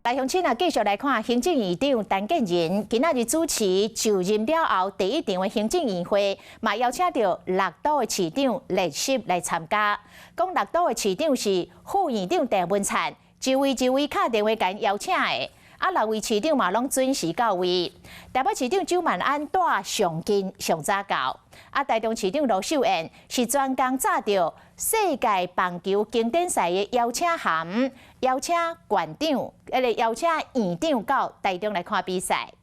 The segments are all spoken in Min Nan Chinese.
來鄉親啊，繼續來看行政院長陳建仁今仔日主持就任了後第一場的行政院會，嘛邀請著六都的市長列席來參加。講六都的市長是副院長鄭文燦，一位一位敲電話共邀請的。啊，六位市長嘛攏準時到位。台北市長蔣萬安帶上緊上早到。啊，台中市長盧秀燕是專工紮著世界棒球經典賽的邀請函，邀請縣長，彼個邀請院長到台中來看比賽。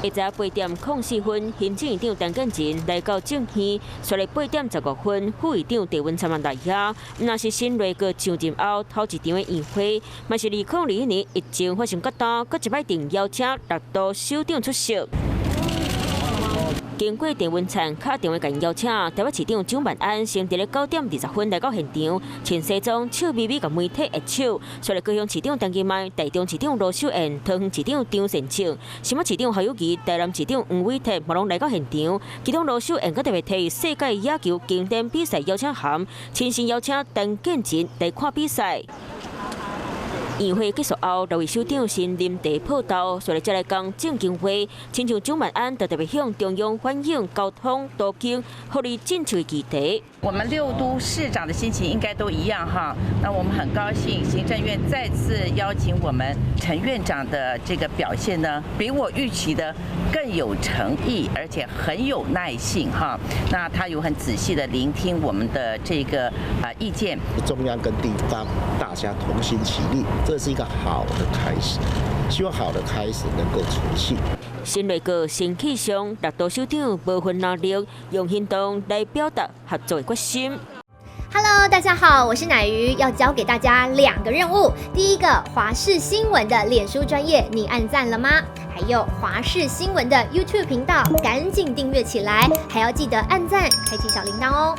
下晝8點04分，行政院長陳建仁來到政院，煞來8點15分，副院長鄭文燦嘛來遐。毋但是新內閣上任後頭一場的院會，嘛是2021年疫情發生到今，閣一擺定邀請六都首長出席。經過鄭文燦敲電話共邀請，台北市長蔣萬安先佇咧9點20分來到現場，穿西裝，笑眯眯共媒體握手，煞來高雄市長陳其邁、台中市長盧秀燕、桃園市長張善政、新北市長侯友宜、台南市長黃偉哲，嘛攏來到現場。其中盧秀燕閣特別提世界野球經典比賽邀請函，親身邀請陳建仁來看比賽。宴會結束後，六位首長先啉茶報到，煞來才來講正經話，親像蔣萬安就特別向中央反映交通、都更、福利政策的議題。我們六都市長的心情應該都一樣哈。那我們很高興，行政院再次邀請我們陳院長的這個表現呢，比我預期的更有誠意，而且很有耐性哈。那他有很仔細的聆聽我們的這個啊意見。中央跟地方大家同心齊力，這是一個好的開始，希望好的開始能夠持續。新內閣新氣象，六都首長無分藍綠，用行動來表達合作的決心。 Hello，大家好，我是乃瑜，要交給大家兩個任務。第一個，華視新聞的臉書專頁，你按讚了嗎？還有華視新聞的 YouTube 頻道，趕緊訂閱起來，還要記得按讚，開啟小鈴鐺哦。